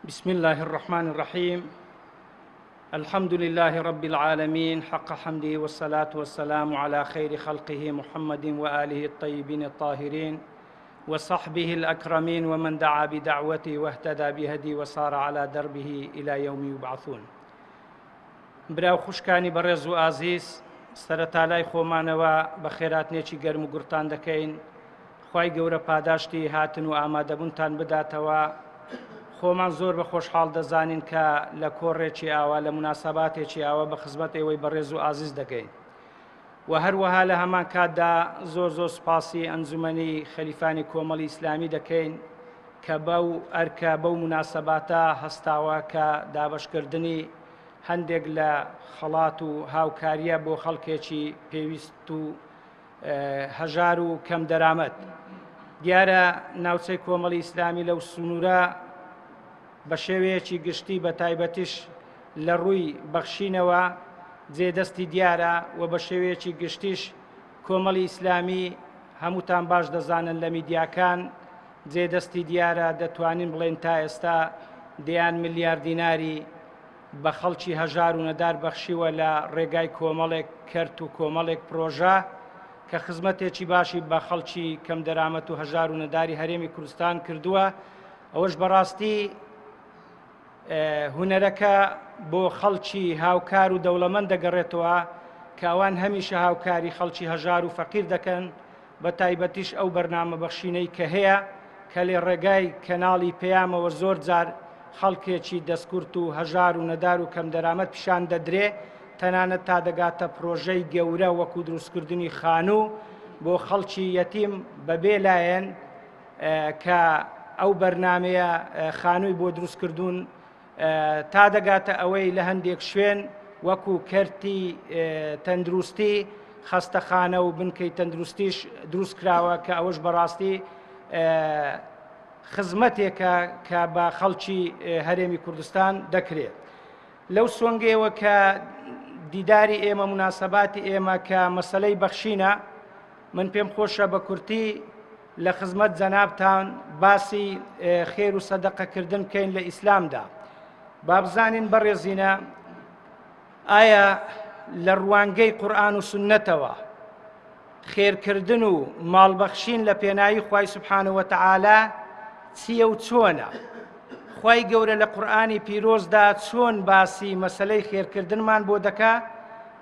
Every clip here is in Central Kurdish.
بسم الله الرحمن الرحيم الحمد لله رب العالمين حق حمده والصلاة والسلام على خير خلقه محمد وآله الطيبين الطاهرين وصحبه الأكرمين ومن دعا بدعوته واهتدى بهدي وصار على دربه إلى يوم يبعثون برا و خوشکانی بەڕێز و ئازیز سەرەتا لای خۆمانەوە بە خێراتنێکی گەرم و گوڕتان دەکەین خوای گەورە پاداشتی هاتن و ئامادەبوونتان بداتەوە خۆمان زۆر بە خۆشحاڵ دەزانین کە لە کۆڕێکی ئاوا لە مناسباتێکی ئاوا بە خزمەت ئێوەی بەڕێز و ئازیز دەگەین و هەروەها لە هەمان کاتدا زۆر زۆر سپاسی ئەنجومەنی خەلیفانی کۆمەڵی ئیسلامی دەکەین کە بەو ئەرکە بەو مناسباتە هەستاوە کە دابەشکردنی هەندێک لە خەڵات و هاوکاریە بۆ خەڵکێکی پێویست و هەژار و کەم دەرامەت. دیارە ناوچەی کۆمەڵی ئیسلامی لەو سنوورە بە شێوەیەکی گشتی بە تایبەتیش لە ڕووی بەخشینەوە جێ دەستی دیارە و بە شێوەیەکی گشتیش کۆمەڵی ئیسلامی هەمووتان باش دەزانن لە میدیاکان جێ دەستی دیارە دەتوانین بڵێن تا ئێستا دەیان ملیار دیناری بە خەڵکی هەژار و نەدار بەخشیوە لە ڕێگای کۆمەڵێک کەرت و کۆمەڵێک پرۆژە کە خزمەتێکی باشی بە خەڵکی کەمدەرامەت و هەژار و نەداری هەرێمی کوردستان کردووە ئەوەش بەڕاستی هونەرەکە بۆ خەڵکی هاوکار و دەوڵەمەند دەگەڕێتەوە کە ئەوان هەمیشە هاوکاری خەڵکی هەژار و فەقیر دەکەن بە تایبەتیش ئەو بەرنامە بەخشینەی کە هەیە کە لێ ڕێگای کەناڵی پەیامەوە زۆر جار خەڵکێکی دەستکورت و هەژار و نەدار و کەمدەرامەت پیشان دەدرێ تەنانەت تا دەگاتە پرۆژەی گەورە وەکو دروستکردنی خانوو بۆ خەڵکی یەتیم بەبێ لایەن کە ئەو بەرنمەیە خانووی بۆ دروستکردوون تا دەگاتە ئەوەی لە هەندێک شوێن وەکو کەرتی تەندروستی خەستەخانە و بنکەی تەندروستیش دروست کراوە کە ئەوەش بەڕاستی خزمەتێکە کە بە خەڵکی هەرێمی کوردستان دەکرێت. لەو سۆنگەیەوە کە دیداری ئێمە مناسباتی ئێمە کە مەسلەی بەخشینە من پێم خۆشە بە کورتی لە خزمەت جەنابتان باسی خێر و سەدەقەکردن بکەین لە ئیسلامدا با بزانین بەڕێزینە ئایا لە ڕوانگەی قورئان و سنەتەوە خێرکردن و ماڵبەخشین لە پێناوی خوای سبحانه وتعالی چییە و چۆنە خوای گەورە لە قورئانی پیرۆزدا چۆن باسی مەسلەی خێرکردنمان بۆ دەکا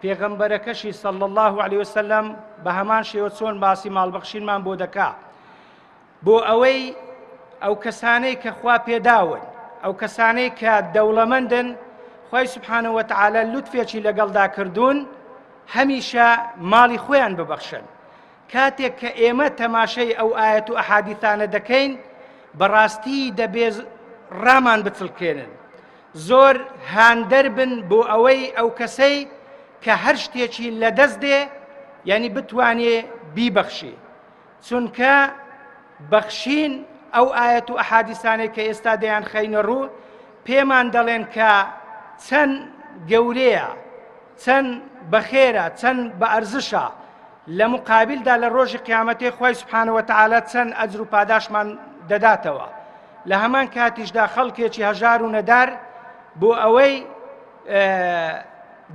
پێغەمبەرەکەشی صلی الله علیه وسلم بە هەمان شێوە چۆن باسی ماڵبەخشینمان بۆ دەکا بۆ ئەوەی ئەو کەسانەی کە خوا پێداون ئەو کەسانەی کە دەوڵەمەندن خی سبحانە وتعالە لوتفێکی لەگەڵدا کردوون هەمیشە ماڵی خۆیان ببەخشن کاتێک کە ئێمە تەماشەی ئەو ئاەت و ئەحادیثانە دەکەین بەڕاستی دەبێ ڕامان بچڵکێنن زۆر هاندەر بن بۆ ئەوەی ئەو کەسەی کە هەر شتێکی لەدەست دێ یعنی بتوانێ بیبەخشی چونکە بەخشین ئەو ئایەت و ئەحادیسانەی کە ئێستا دەیان خەینە ڕوو پێمان دەڵێن کە چەند گەورەیە چەند بەخێرە چەند بە ئەرزشە لە مقابلدا لە ڕۆژی قیامەتێ خوای سبحانە وتعالی چەند ئەجر و پاداشمان دەداتەوە لە هەمان کاتیشدا خەڵکێکی هەژار و نەدار بۆ ئەوەی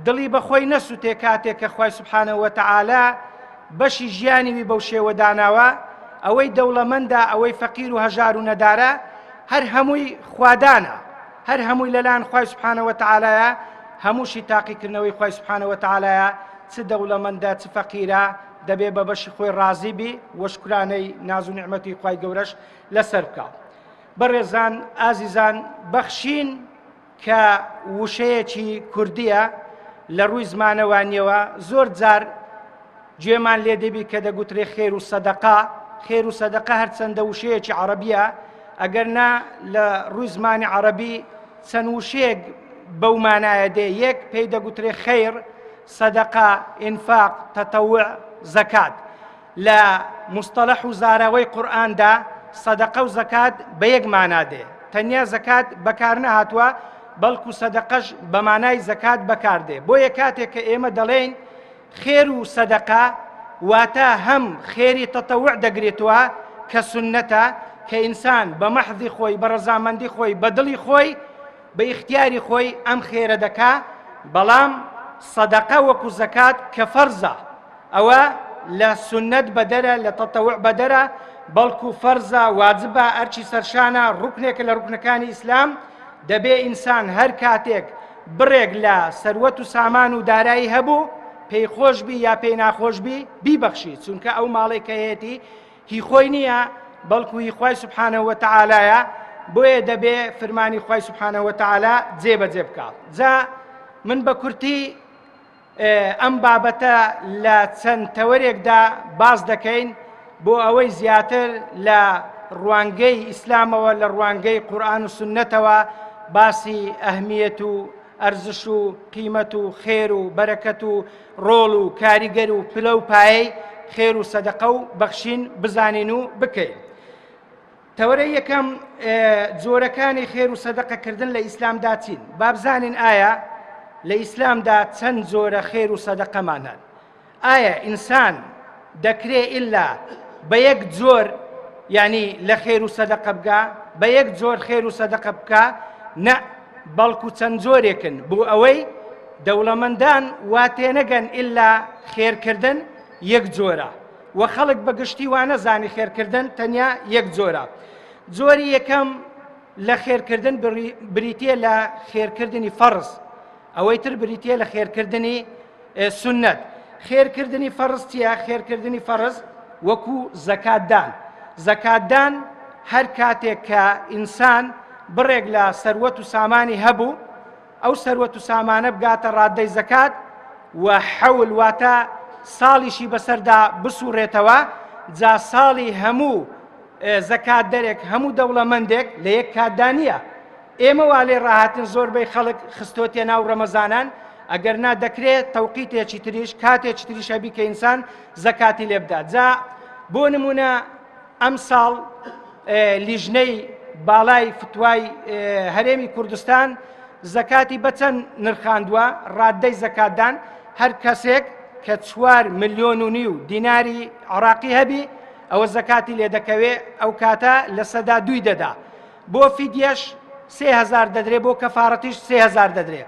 دڵی بەخۆی نەسووتێ کاتێک کە خوای سبحانە وتعالی بەشی ژیانی وی بەو شێوە داناوە ئەوەی دەوڵەمەندە ئەوەی فەقیر و هەژار و نەدارە هەر هەمووی خوادانە هەر هەمووی لەلایەن خوای سبحانە وتعالیە هەمووشی تاقیکردنەوەی خوای سبحانە وتعالیە چ دەوڵەمەندە چ فەقیرە دەبێ بە بەشی خۆی ڕازی بی وە شکرانەی ناز و نیعمەتی خوای گەورەش لەسەر بکا بەڕێزان ئازیزان بەخشین کە وشەیەکی کوردیە لە ڕووی زمانەوانیەوە زۆر جار گوێمان لێ دەبی کە دەگوترێ خێر و سەدەقا خێر و سەدەقە هەرچەندە وشەیەکی عەڕەبیە ئەگەر نا لە ڕووی زمانی عەڕەبی چەند وشەیەک بەو مانایە دێ یەک پێی دەگوترێ خەیر سەدەقە ئینفاق تەتەوع زەکات لە مستەلح و زاراوەی قورئاندا سەدەقە و زەکات بە یەک مانا دێ تەنیا زەکات بەکار نەهاتووە بەڵکو سەدەقەش بە مانای زەکات بەکاردێ بۆیە کاتێک کە ئێمە دەڵێین خێر و سەدەقە واتە هەم خێری تەتەوع دەگرێتەوە کە سوننەتە. کە ئینسان بە مەحزی خۆی بە ڕەزامەندی خۆی بە دڵی خۆی بە ئیختیاری خۆی ئەم خێرە دەکا بەڵام سەدەقە وەکو زەکات کە فەرزە ئەوە لە سوننەت بەدەرە لە تەتەوع بەدەرە بەڵکو فەرزە واجبە ئەرکی سەرشانە ڕوکنێکە لە ڕوکنەکانی ئیسلام دەبێ ئینسان هەر کاتێک بڕێک لە سەروەت و سامان و دارایی هەبوو پێی خۆش بی یا پێی ناخۆش بی بیبەخشی چونکە ئەو ماڵێک کە هەیەتی هی خۆی نییە بەڵکو هی خوای سبحانە وتعالیە بۆیە دەبێ فرمانی خوای سبحانە وتعالی جێبەجێ بکات جا من بە کورتی ئەم بابەتە لە چەند تەوەرێکدا باس دەکەین بۆ ئەوەی زیاتر لە ڕوانگەی ئیسلامەوە لە ڕوانگەی قورئان و سوننەتەوە باسی ئەهمیەت و ئەرزش و قیمەت و خێر و بەرەکەت و ڕۆڵ و کاریگەر و پلە و پایەی خێر و سەدەقە و بەخشین بزانین و بکەین. تەوەرەی یەکەم، جۆرەکانی خێر و سەدەقەکردن لە ئیسلامدا چین؟ با بزانین ئایا لە ئیسلامدا چەند جۆرە خێر و سەدەقەمان هەن؟ ئایا ئینسان دەکرێ ئللا بە یەک جۆر یعنی لە خێر و سەدەقە بگا بە یەک جۆر خێر و سەدەقە بکا نە بەڵکو چەند جۆرێکن بۆ ئەوەی دەوڵەمەندان وا تێنەگەن ئللا خێرکردن یەک جۆرە وە خەڵک بە گشتی وانەزانی خێرکردن تەنیا یەک جۆرە. جۆری یەکەم لە خێرکردن بریتیە لە خێرکردنی فەرز، ئەوەی تر بریتیە لە خێرکردنی سوننەت. خێرکردنی فەرز چییە؟ خێرکردنی فەرز وەکو زەکاتدان. زەکاتدان هەر کاتێک کە ئینسان بڕێک لە سەروەت و سامانی هەبوو، ئەو سەروەت و سامانە بگاتە ڕاددەی زەکات و حەول واتە ساڵیشی بەسەردا بسوڕێتەوە جا ساڵی هەموو زەکات دەرێک هەموو دەوڵەمەندێک لە یەک کاتدا نییە ئێمە وا لێ ڕاهاتن زۆربەی خەڵک خستۆتێ ناو ڕەمەزانان ئەگەر نا دەکرێت تەوقیتێکی تریش کاتێکی تریش هەبی کە ئینسان زەکاتی لێ بدات جا بۆ نمونە ئەمساڵ لیژنەی باڵای فتوای هەرێمی کوردستان زەکاتی بەچەند نرخاندووە ڕاددەی زەکاتدان هەر کەسێک کە چوار ملیۆن و نیو دیناری عراقی هەبی ئەوە زەکاتی لێ دەکەوێ ئەو کاتە لە سەدا دووی دەدا بۆ فیدیەش سێهزار دەدرێ بۆ کەفاەتیش سێهزار دەدرێ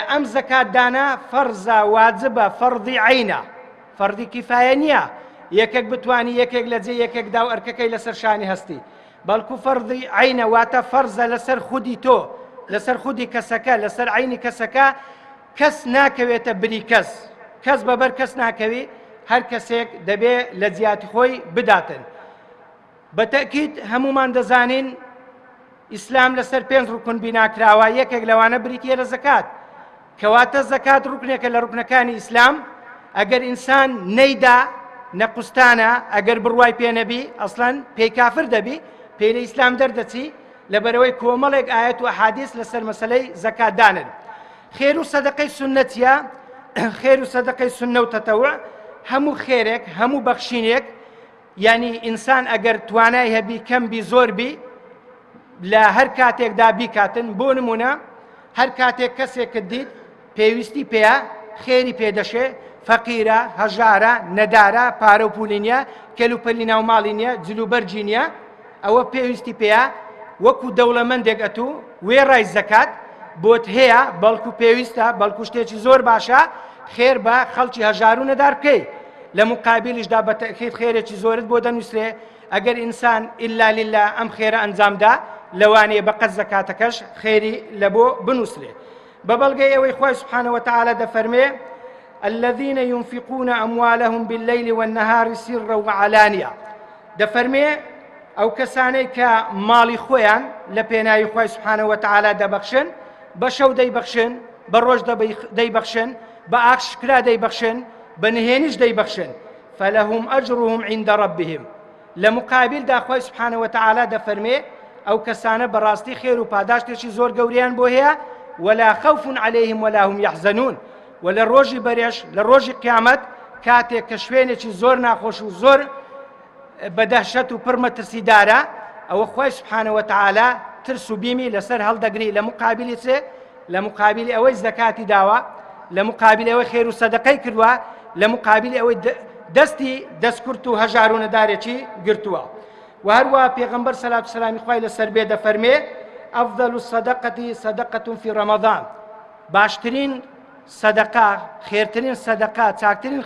ئەم زەکاتدانە فەرزە واجبە فەرضی عینە فەرضی کیفایە نییە یەکێک بتوانی یەکێک لە جێ یەکێکدا و ئەرکەکەی لەسەر شانی هەستی بەڵکو فەرضی عینە واتە فەرزە لەسەر خودی تۆ لەسەر خودی کەسەکە لەسەر عینی کەسەکە کەس ناکەوێتە بری کەس کەس بەبەر کەس ناکەوی هەر کەسێک دەبێ لە جیاتی خۆی بداتن بە تەئکید هەموومان دەزانین ئیسلام لەسەر پێنج ڕکن بیناکراوە یەکێک لەوانە بریتە لە زەکات کەواتە زەکات ڕکنێکە لە ڕکنەکانی ئیسلام ئەگەر ئینسان نەیدا نەقوستانە ئەگەر بڕوای پێ نەبی ئەسڵەن پێی کافر دەبی پێی لە ئیسلام دەردەچی لەبەرەوەی کۆمەڵێک ئاەت و حادیث لەسەر مەسلەی زەکاتدانن خێر و سەدەقەی سنەتە خێر و سەدەقەی سنە و تەتەوە هەموو خێرێک هەموو بەخشینێک یانی ئینسان ئەگەر توانای هەبی کەم بی زۆر بی لە هەر کاتێکدا بیکاتن بۆ نمونە هەر کاتێک کەسێکت دیت پێویستی پێیە خێری پێدەشێ فەقیرە هەژارە نەدارە پارە و پولی نییە کەلوپەلی ناو ماڵی نییە جلوبەرگی نییە ئەوە پێویستی پێیە وەکو دەوڵەمەندێک ئەتوو وێڕای زەکات بۆت هەیە بەڵکو پێویستە بەڵکو شتێکی زۆر باشە خێر بە خەڵکی هەژار و نەدار بکەی لە مقابلیشدا بە تەئکید خێرێکی زۆرت بۆ دەنووسرێ ئەگەر ئینسان ئیلا للە ئەم خێرە ئەنجامدا لەوانەیە بە قەد زەکاتەکەش خێری لە بۆ بنووسرێ بە بەڵگەی ئەوەی خوای سبحانه وتعالى دەفەرمێ الذين ينفقون أموالهم بالليل والنهار سرا وعلانية دەفەرمێ ئەو کەسانەی کە ماڵی خۆیان لە پێناوی خوای سبحانه وتعالى دەبەخشن بە شەو دەیبەخشن بە ڕۆژ دەیبەخشن بە ئاشکرا دەیبەخشن بە نهێنیش دەیبەخشن فلهم اجرهم عند ربهم لە مقابلدا خوای سبحانه وتعالی دەفەرمێ ئەو کەسانە بەڕاستی خێر و پاداشتێکی زۆر گەوریان بۆ هەیە ولا خوف عليهم ولا هم يحزنون و لە ڕۆژی بەرێش لە ڕۆژی قیامەت کاتێک کە شوێنێکی زۆر ناخۆش و زۆر بە دەهشەت و پڕ مەترسیدارە ئەوە خوای سبحانه وتعالی ترس و بیمی لەسەر هەڵدەگری لە مقابلی چێ لە مقابلی ئەوەی زەکاتی داوە لە مقابلی ئەوەی خێر و سەدەقەی کردووە لە مقابلی ئەوەی دەستی دەستکورت و هەژار و نەدارێکی گرتووە. و هەروە پێغەمبەر سەلات و سەلامی خوای لەسەر بێ دەفەرمێ أفضل الصدقة صدقة في رمضان باشترین سەدەقە خێرترین سەدەقە چاکترین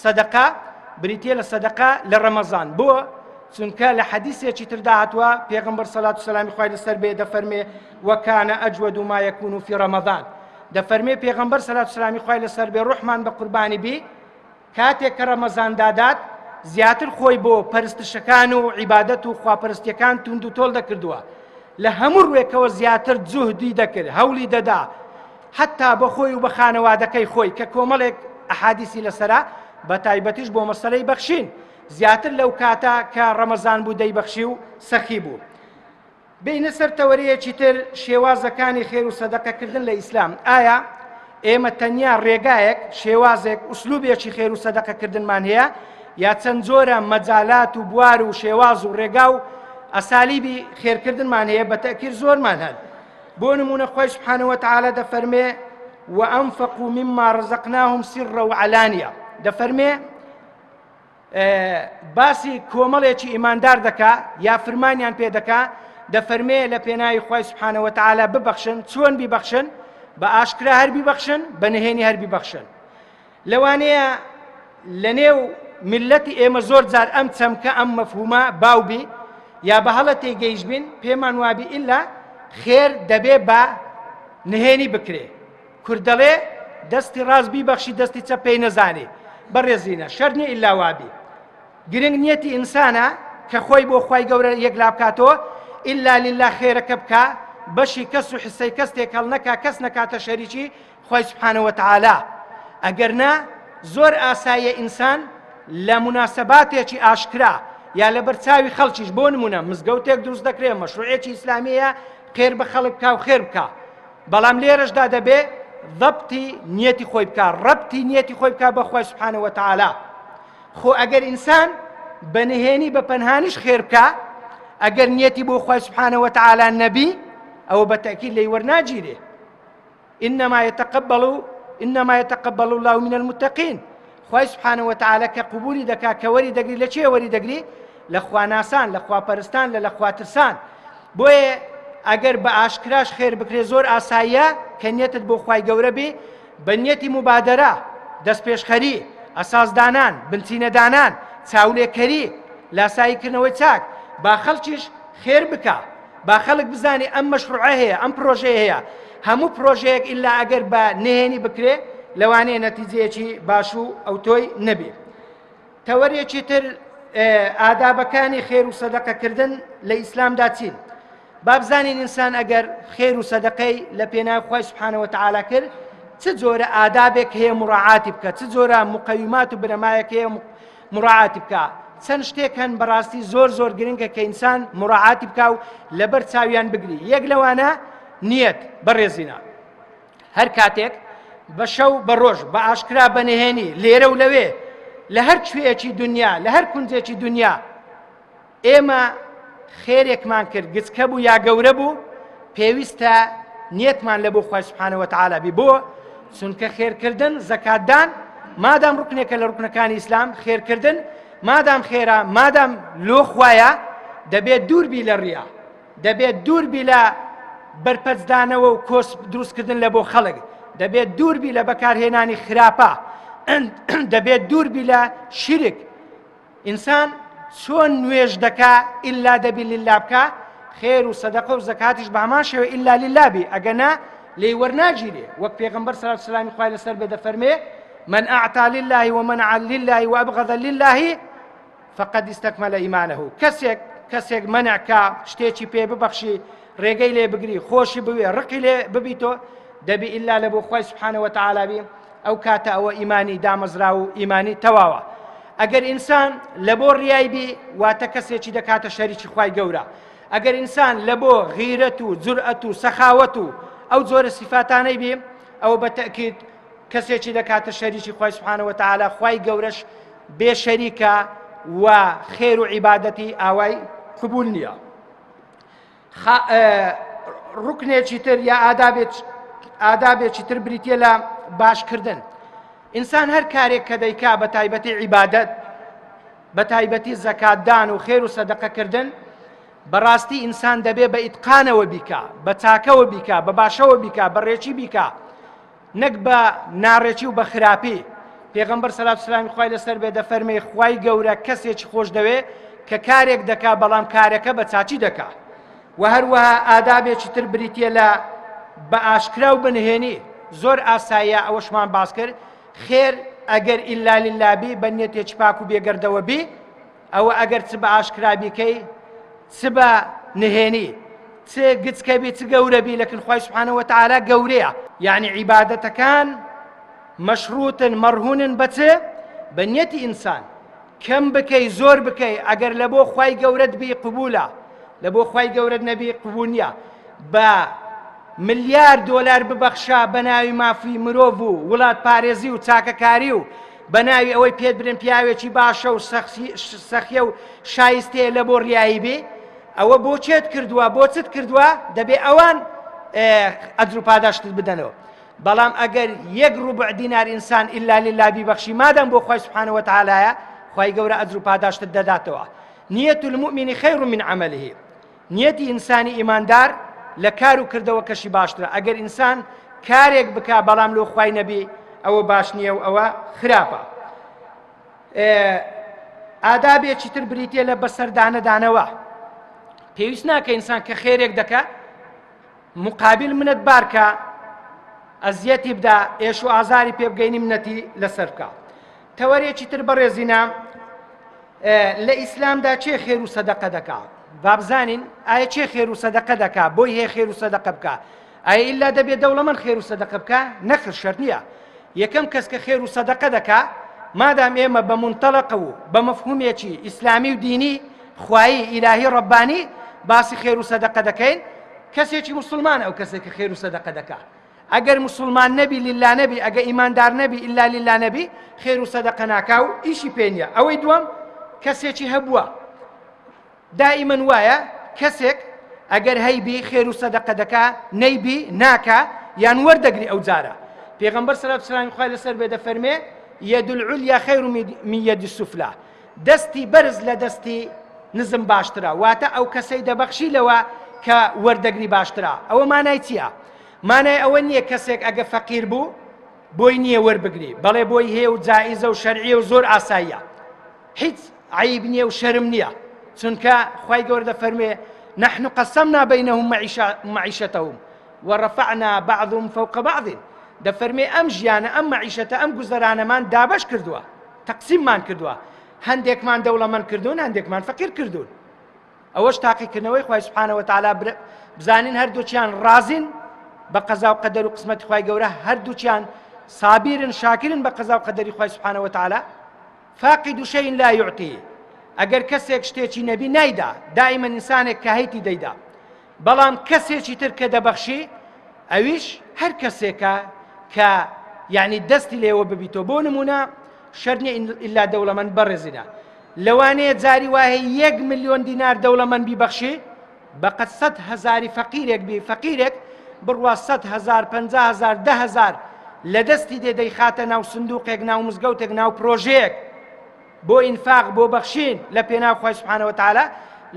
سەدەقە بریتە لە سەدەقە لە ڕەمەزان بۆ چونکە لە حەدیسێکی تردا هاتووە پێغەمبەر سەلات و سەلامی خوای لەسەر بێ دەفەرمێ وكان أجود ما يكون في رمضان دەفەرمێ پێغەمبەر سەلات و سەلامی خوای لەسەر بێ ڕوحمان بە قوربانی بی کاتێک کە ڕەمەزان دادات زیاتر خۆی بۆ پەرستشەکان و عیبادەت و خواپەرستیەکان توند و تۆڵ دەکردووە لە هەموو ڕوێکەوە زیاتر جوهدی دەکرد هەوڵی دەدا حتا بە خۆی و بە خانەوادەکەی خۆی کە کۆمەڵێک ئەحادیسی لەسرە بە تایبەتیش بۆ مەسەلەی بەخشین زیاتر لەو کاتە کە ڕەمەزان بوو دەیبەخشی و سەخی بوو. بێینە سەر تەوەرەیەکی تر شێوازەکانی خێر و سەدەقەکردن لە ئیسلام ئایا ئێمە تەنیا ڕێگایەک شێوازێک ئوسلوبێکی خێر و سەدەقەکردنمان هەیە یا چەند جۆرە مەجالات و بوار و شێواز و ڕێگا و ئەسالیبی خێرکردنمان هەیە بە تەکیر زۆرمان هەن بۆ نمونە خۆی سبحانه وتعالى دەفەرمێ وأنفقوا مما رزقناهم سرا وعلانية دەفەرمێ باسی کۆمەڵێکی ئیماندار دەکا یا فرمانیان پێ دەکا دەفەرمێ لە پێناوی خوای سبحانە وتعالی ببەخشن چۆن بیبەخشن بە ئاشکرا هەر بیبەخشن بە نهێنی هەر بیبەخشن لەوانەیە لە نێو میلەتی ئێمە زۆر جار ئەم چەمکە ئەم مەفهومە باوبی یا بە هەڵە تێگەیش بین پێمان وابی ئللا خێر دەبێ بە نهێنی بکرێ کورد دەڵێ دەستی ڕاست بیبەخشی دەستی چەپ پێی نەزانێ بەڕێزینە شەرت نیە ئیلا وابی گرنگ نیەتی ئینسانە کە خۆی بۆ خوای گەورە یەکلا بکاتەوە ئیلا لله خێرەکە بکا بەشی کەس و حسەی کەس تێکەڵ نەکا کەس نەکاتە شەریکی خوای سبحانە وتعالی ئەگەر نا زۆر ئاساییە ئینسان لە مناسباتێکی ئاشکرا یا لەبەر چاوی خەڵکیش بۆ نمونە مزگەوتێک دروست دەکرێت مەشروعێکی ئیسلامیە خێر بە خەڵک بکا و خێر بکا بەڵام لێرەشدا دەبێ ضبطی نیەتی خۆی بکا ڕەبتی نیەتی خۆی بکا بە خوای سبحانە وتعالی خۆ ئەگەر ئینسان بە نهێنی بە پەنهانیش خێر بکا ئەگەر نیەتی بۆ خوای سبحانە وتعالی نەبی ئەوە بە تەئکید لێی وەرناگیرێ إنما يتقبل إنما يتقبل الله من المتقين خوای سبحانه وتعالى کە قبولی دەکا کە وەری دەگری لە چێ وەری دەگری لە خواناسان لە خواپەرستان لە لە خواترسان بۆیە ئەگەر بە ئاشکراش خێر بکرێ زۆر ئاساییە کە نیەتت بۆ خوای گەورە بی بە نیەتی موبادەرە دەستپێشخەری ئەساسدانان بنچینەدانان چاولێکەری لاساییکردنەوەی چاک با خەڵکیش خێر بکا با خەڵک بزانێ ئەم مەشروعە هەیە ئەم پرۆژەیە هەیە هەموو پرۆژەیەک ئیلا ئەگەر بە نهێنی بکرێ لەوانەیە نەتیجەیەکی باش و ئەوتۆی نەبێ تەوەرێکی تر ئادابەکانی خێر و سەدەقەکردن لە ئیسلامدا چین؟ با بزانین ئینسان ئەگەر خێر و سەدەقەی لە پێناو خوای سبحانە وتعالی کرد چ جۆرە ئادابێک هەیە مڕاعاتی بکە چ جۆرە مقەویمات و بنەمایەک هەیە مڕاعاتی بکە چەند شتێک هەن بەڕاستی زۆر زۆر گرنگە کە ئینسان مڕاعاتی بکە و لەبەر چاویان بگری یەک لەوانە نیەت بەڕێزینە هەر کاتێک بە شەو بە ڕۆژ بە ئاشکرا بە نهێنی لێرە و لەوێ لە هەر کوێیەکی دنیا لە هەر کونجێکی دنیا ئێمە خێرێکمان کرد گچکە بوو یا گەورە بوو پێویستە نیەتمان لە بۆ خوای سبحانە وتعالی بی بۆ چونکە خێرکردن زەکاتدان مادام ڕکنێکە لە ڕکنەکانی ئیسلام خێرکردن مادام خێرا مادام لۆ خوایە دەبێت دوور بی لە ڕیا دەبێت دوور بی لە بەرپەرچدانەوە و کۆسپ دروستکردن لە بۆ خەڵک دەبێت دوور بی لە بەکارهێنانی خراپە دەبێت دوور بی لە شیرک ئینسان چۆن نوێژ دەکا ئللا دەبی لله بکە خێر و سەدەقە و زەکاتیش بە هەمان شێوە ئللا لله بی ئەگەنا لێی وەرناگیرێ وەک پێغەمبەر صلی الله علیه خوای لەسەر بێ دەفەرمێ من أعطى لله ومنع لله وأبغض لله فقد استكمل ایمانه کەسێک کەسێک مەنع کا شتێکی پێ ببەخشی ڕێگەی لێ بگری خۆشی بوێ ڕقی لێ ببیتۆ دەبی ئللا لە بۆ خوای سبحانه وتعالی بی ئەو کاتە ئەوە ئیمانی دامەزرا و ئیمانی تەواوە ئەگەر ئینسان لە بۆ ڕیای بی واتە کەسێکی دەکاتە شەریکی خوای گەورە ئەگەر ئینسان لە بۆ غیرەت و جورئەت و سەخاوەت و ئەو جۆرە سیفاتانەی بی ئەوە بە تەکید کەسێکی دەکاتە شەریکی خوای سبحانە وتعالی خوای گەورەش بێ شەریکە و خێر و عیبادەتی ئاوای قبول نییە. ڕکنێکی تر یا ئادابێکی تر بریتە لە باشکردن ئینسان هەر کارێک کە دەیکا بە تایبەتی عیبادەت. بە تایبەتی زەکاتدان و خێر و سەدەقەکردن بەڕاستی ئینسان دەبێ بە ئیتقانەوە بیکا بە چاکەوە بیکا بە باشەوە بیکا بە ڕێکی بیکا نەک بە ناڕێکی و بە خراپی پێغەمبەر سەلات سلامی خوای لەسەر بێ دەفەرمێ خوای گەورە کەسێکی خۆش دەوێ کە کارێک دەکا بەڵام کارەکە بە چاچی دەکا و هەروەها ئادابێکی تر بریتە لە بە ئاشکرا و بنهێنی زۆر ئاساییە ئەوەشمان باس کرد خێر ئەگەر ئیلا لله بی بە نیەتێکی پاک و بێگەردەوە بی ئەوە ئەگەر چ بە ئاشکرا بیکەی چ بە نهێنی چ گچکە بی چ گەورە بی لەکن خوای سبحانە وتعالی گەورەیە یعنی عیبادەتەکان مەشروطن مەرهونن بە چ بە نیەتی ئینسان کەم بکەی زۆر بکەی ئەگەر لە بۆ خوای گەورەت بی قبولە لە بۆ خوای گەورەت نەبی قبول نییە بە ملیار دۆلار ببەخشە بە ناوی مافی مرۆڤ و وڵات پارێزی و چاکەکاری و بە ناوی ئەوەی پێت برێن پیاوێکی باشە و سەخیە و شایستەیە لە بۆ ڕیایی بێ ئەوە بۆ چێت کردووە بۆ چت کردووە دەبێ ئەوان ئەجر و پاداشتت بدەنەوە بەڵام ئەگەر یەک ڕوبع دینار ئینسان ئیلا لله بیبەخشی مادەم بۆ خوای سبحانه وتعالیە خوای گەورە ئەجر و پاداشتت دەداتەوە نیەت المؤمن خیر من عمله نیەتی ئینسانی ئیماندار لە کار و کردەوەکەشی باشترە ئەگەر ئینسان کارێک بکا بەڵام لۆ خوای نەبی ئەوە باش نییە و ئەوە خراپە ئادابێکی تر بریتە لە بەسەردانەدانەوە پێویست ناکە ئینسان کە خێرێک دەکا مقابل منەت بارکە ئەزیەتی بدا ئێش و ئازاری پێبگەینی منەتی لەسەر بکە تەوەرێکی تر بەڕێزینە لە ئیسلامدا چێ خێر و سەدەقە دەکا بابزانین ئایا چێ خێر و سەدەقە دەکا بۆی هەیە خێر و سەدەقە بکە ئایا ئللا دەبێت دەوڵەمەند خێر و سەدەقە بکە نەخر شەرت نییە یەکەم کەس کە خێر و سەدەقە دەکا مادام ئێمە بە منتەڵەقە و بە مەفهومێکی ئیسلامی و دینی خوایی ئیلاهی ڕەبانی باسی خێر و سەدەقە دەکەین کەسێکی مسلمان ئەو کەسێک کە خێر و سەدەقە دەکا ئەگەر موسڵمان نەبی لله نەبی ئەگە ئیماندار نەبی ئیلا لله نەبی خێر و سەدەقە ناکا و ئیشی پێ نییە ئەوەی دووەم کەسێکی هەبووە دائیمەن وایە کەسێک ئەگەر هەیبی خێر و سەدەقە دەکا نەیبی ناکا یان وەردەگری ئەو جارە پێغەمبەر سەلات سلامی خوای لەسەر بێ دەفەرمێ يد العليا خير من يد السفلى دەستی بەرز لە دەستی نزم باشترە واتە ئەو کەسەی دەبەخشی لەوە کە وەردەگری باشترە ئەوە مانای چییە؟ مانای ئەوە نییە کەسێک ئەگە فەقیر بوو بۆی نییە وەربگری بەڵێ بۆی هەیە و جائیزە و شەرعیە و زۆر ئاساییە هیچ عیب نییە و شەرم نییە چونکە خوای گەورە دەفەرمێ نحن قسمنا بينهم معيشتهم ورفعنا بعضهم فوق بعض دەفەرمێ ئەم ژیانە ئەم مەعیشەتە ئەم گوزەرانەمان دابەش کردووە تەقسیممان کردووە هەندێکمان دەوڵەمەند کردوون هەندێکمان فەقیر کردوون ئەوەش تاقیکردنەوەی خوای سبحانە وتعالی بزانین هەردووکیان ڕازین بە قەزا و قەدەر و قسمەتی خوای گەورە هەردووکیان سابیرن شاکرن بە قەزا و قەدەری خوای سبحانە وتعالی فاقد شيء لا يعطي ئەگەر کەسێک شتێکی نەبی نایدا دائما ئینسانێک کە هەیتی دەیدا بەڵام کەسێکی تر کە دەبەخشی ئەویش هەر کەسێکە کە یعنی دەستی لێوە ببیتەوە بۆ نمونە شەرت نیە ئیلا دەوڵەمەند بەڕێزینە لەوانەیە جاری وایە یەک ملیۆن دینار دەوڵەمەند بیبەخشی بەقەد سەد هەزاری فەقیرێک بی فەقیرێک بڕوا سەد هەزار 50 هەزار 10 هەزار لە دەستی دێ دەیخاتە ناو سندوقێک ناو مزگەوتێک ناو پرۆژەیەک بۆ ئینفاق بۆ بەخشین لە پێناو خوای سبحانە وتعالی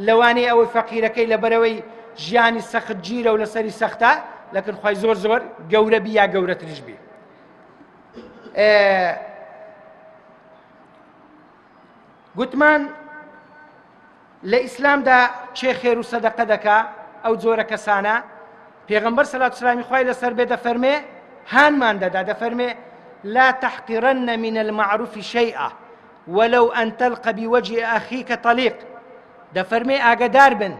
لەوانەیە ئەوەی فەقیرەکەی لەبەرەوەی ژیانی سەخت گیرە و لەسەری سەختە لەکن خوای زۆر زۆر گەورە بی یا گەورەتریش بی گوتمان لە ئیسلامدا چێ خێر و سەدەقە دەکا ئەو جۆرە کەسانە پێغەمبەر سەلات سلامی خوای لەسەر بێ دەفەرمێ هانمان دەدا دەفەرمێ لا تحقرن من المعروف شيئا ولو أن تلقى بوجه أخيك طليق دەفەرمێ ئاگدار بن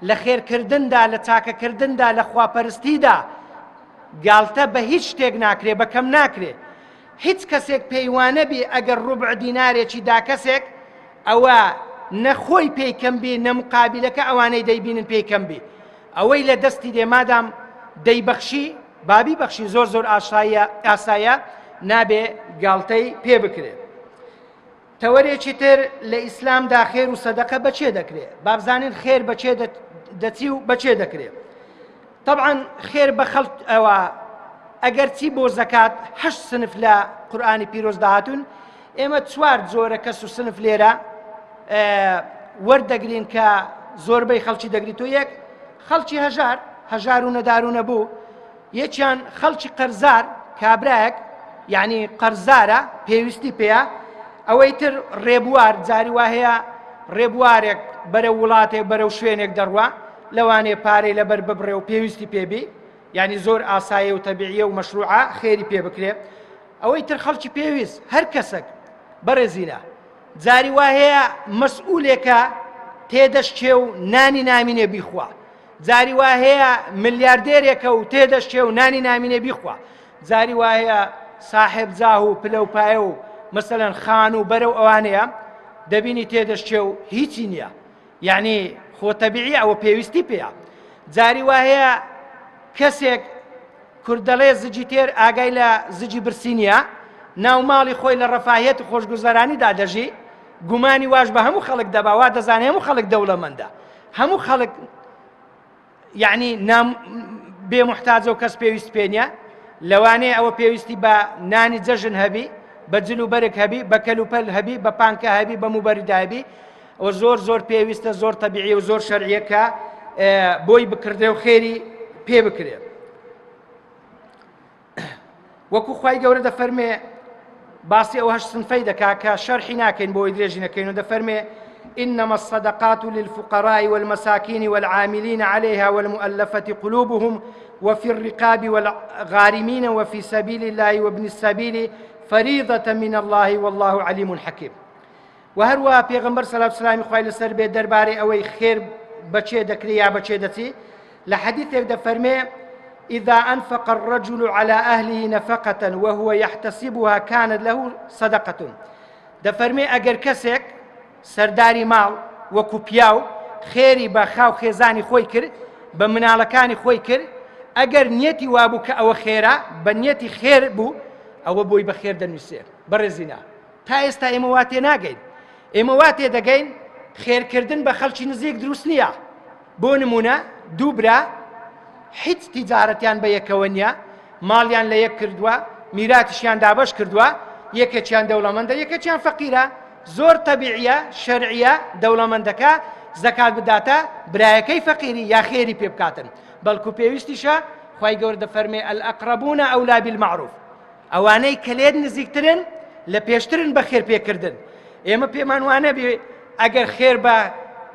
لە خێرکردندا لە چاکەکردندا لە خواپەرستیدا گالتە بە هیچ شتێک ناکرێ بە کەم ناکرێ هیچ کەسێک پێی وانەبی ئەگەر ڕوبع دینارێکی دا کەسێک ئەوە نە خۆی پێی کەم بی نە مقابلەکە ئەوانەی دەیبینن پێی کەم بی ئەوەی لە دەستی دێ مادام دەیبەخشی بابی بەخشی زۆر زۆر ئاساییە ئاسایە نابێ گاڵتەی پێ بکرێت تەوەرێکی تر لە ئیسلامدا خێر و سەدەقە بە چێ دەکرێ بابزانین خێر بە چێ دەچی و بە چێ دەکرێ طبعا خێر بە خەڵک ئەوە ئەگەر چی بۆ زەکات هەشت سنف لە قورآانی پیرۆز داهاتون ئێمە چوار جۆرە کەس و سنف لێرە. وەردەگرین کە زۆربەی خەڵکی دەگریت و یەک خەڵکی هەژار هەژار و نەدار و نەبوو یەکیان خەڵکی قەرزار کابرایەک یعنی قەرزارە پێویستی پێیە ئەوەی تر ڕێبوار جاری وا هەیە ڕێبوارێک بەرەو وڵاتێک بەرەو شوێنێک دەڕوا لەوانێ پارەی لەبەر ببڕێ و پێویستی پێبی یعنی زۆر ئاسایە و تەبیعیە و مەشروعە خێری پێ بکرێ ئەوەی تر خەڵکی پێویست هەر کەسێک بەڕێزینە جاری وا هەیە مەسئولێکە تێدەشکێ و نانی نامینێ بیخوا جاری وا هەیە ملیاردێرێکە و تێدەشکێ و نانی نامینێ بیخوا جاری وا هەیە ساحێب جاه و پلە و پایە و مەسەلەن خان و بەرە و ئەوانەیە دەبینی تێدەشکێ و هیچی نییە یعنی خۆ تەبیعی ئەوە پێویستی پێیە جاری وا هەیە کەسێک کورد دەڵێ زگی تێر ئاگای لە زگی برسی نییە، ناو ماڵی خۆی لە ڕەفاهیەت و خۆشگوزەرانیدا دەژی، گومانی واش بە هەموو خەڵک دەبا وا دەزانێ هەموو خەڵک دەوڵەمەندە، هەموو خەڵک یعنی نام بێ محتاجە و کەس پێویست پێ نییە، لەوانەیە ئەوە پێویستی بە نانی جەژن هەبی، بە جل و بەرگ هەبی، بە کەلوپەل هەبی، بە پانکە هەبی، بە موبەریدە هەبی، ئەوە زۆر زۆر پێویستە زۆر تەبیعی و زۆر شەرعیە کە بۆی بکردێ و خێری پێ بکرێ وەکو خوای گەورە دەفەرمێ باسی ئەو هەشت سنفەی دەکا کە شەرحی ناکەین بۆی درێژی نەکەین و دەفەرمێ إنما الصدقات للفقراء والمساكين والعاملين عليها والمؤلفة قلوبهم وفي الرقاب والغارمين وفي سبيل الله وابن السبيل فريضة من الله والله عليم حكيم وە هەروەها پێغەمبەر سەلات سلامی خوای لەسەر بێت دەربارەی ئەوەی خێر بەچێ دەکرێ یا بەچێ دەچی لە حەدیثێک دەفەرمێ إذا أنفق الرجل على أهله نفقة وهو يحتسبها كانت له صدقة دەفەرمێ ئەگەر کەسێک سەرداری ماڵ وەکو پیاو خێری بە خاو خێزانی خۆی کرد بە مناڵەکانی خۆی کرد ئەگەر نیەتی وابوو کە ئەوە خێرە بە نیەتی خێر بوو ئەوە بۆی بە خێر دەنووسێ بەڕێزینا تا ئێستا ئێمە وا تێناگەین ئێمە وا تێدەگەین خێرکردن بە خەڵکی نزیک دروست نییە بۆ نمونە دوو برا هیچ تیجارەتیان بە یەکەوە نییە ماڵیان لە یەک کردووە میراتیشیان دابەش کردووە یەکێکیان دەوڵەمەندە یەکێکیان فەقیرە زۆر تەبیعیە شەرعیە دەوڵەمەندەکە زەکات بداتە برایەکەی فەقیری یا خێری پێ بکاتن بەڵکو پێویستیشە خوای گەورە دەفەرمێ الأقربون أولى بالمعروف ئەوانەی کە لێت نزیکترن لە پێشترن بە خێر پێکردن ئێمە پێمان وانەبێ ئەگەر خێر بە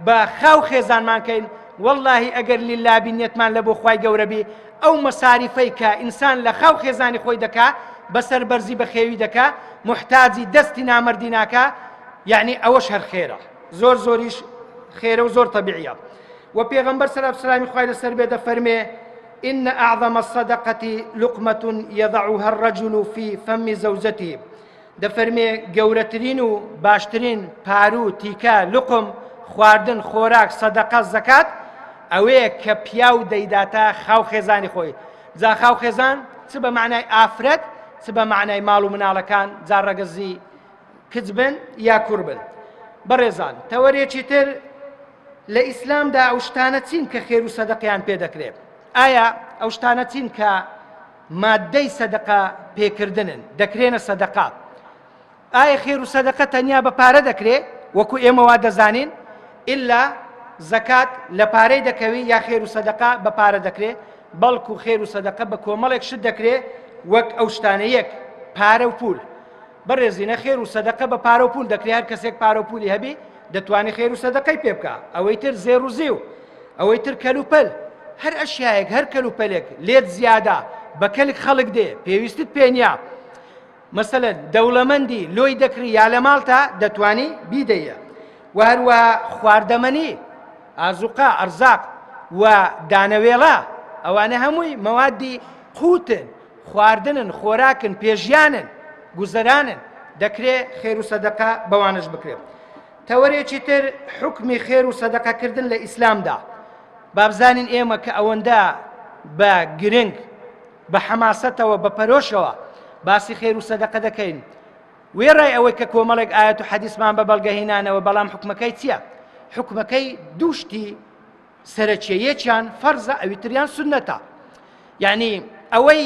بە خاو خێزانمان کەین واللهی ئەگەر لیلابی نیەتمان لە بۆ خوای گەورەبی ئەو مەساریفەی کە ئینسان لە خاو خێزانی خۆی دەکا بەسەر بەرزی بەخێوی دەکا محتاجی دەستی نامەردی ناکا یعنی ئەوەش هەر خێرە زۆر زۆریش خێرە و زۆر تەبیعیە و پێغەمبەر سەلام سلامی خوای لەسەر بێ دەفەرمێ إن أعظم الصدقة لقمة يضعها الرجل في فم زوجته دەفەرمێ گەورەترین و باشترین پارو تیکە لقم خواردن خۆراک سەدەقە زەکات ئەوەیە کە پیاو دەیداتە خاو خێزانی خۆی جا خاو خێزان چ بە معنای ئافرەت چ بە معنای ماڵ و مناڵەکان جا ڕەگەزی کچ بن یا کوڕ بن بەڕێزان تەوەرێکی تر لە ئیسلامدا ئەو شتانە چین کە خێر و سەدەقیان پێ دەکرێت؟ ئایا ئەو شتانە چین کە مادەی سەدەقە پێکردنن دەکرێنە سەدەقە؟ ئایا خێر و سەدەقە تەنیا بە پارە دەکرێ وەکو ئێمە وا دەزانین ئللا زەکات لە پارەی دەکەوی یا خێر و سەدەقە بە پارە دەکرێ بەڵکو خێر و سەدەقە بە کۆمەڵێک شت دەکرێ وەک ئەو شتانە یەک پارە و پول بەڕێزینە خێر و سەدەقە بە پارە و پول دەکرێ هەر کەسێک پارە و پولی هەبی دەتوانێت خێر و سەدەقەی پێ بکا ئەوەی تر زێر و زیو ئەوەی تر کەلوپەل هەر ئەشیایەک هەر کەلوپەلێک لێت زیادە بە کەلک خەڵک دێ پێویستت پێ نییە مەسەلەن دەوڵەمەندی لۆی دەکری یا لە ماڵتا دەتوانی بیدەیە و هەروەها خواردەمەنی ئازوقا ئەرزاق و دانەوێڵە ئەوانە هەمووی مەوادی قوتن خواردنن، خۆراکن، پێژیانن، گوزەرانن، دەکرێ خێر و سەدەقە بەوانەش بکرێ. تەوەرێکی تر حوکمی خێر و سەدەقە کردن لە ئیسلامدا. با بزانین ئێمە کە ئەوەندە بە گرنگ، بە حەماسەتەوە، بە پەرۆشەوە باسی خێر و سەدەقە دەکەین، وێڕای ئەوەی کە کۆمەڵێک ئایەت و حەدیسمان بە بەڵگە هینانەوە، بەڵام حوکمەکەی چییە؟ حوکمەکەی دوو شتی سەرەکیە یەکیان فەرزە ئەوی تریان سونەتە یعنی ئەوەی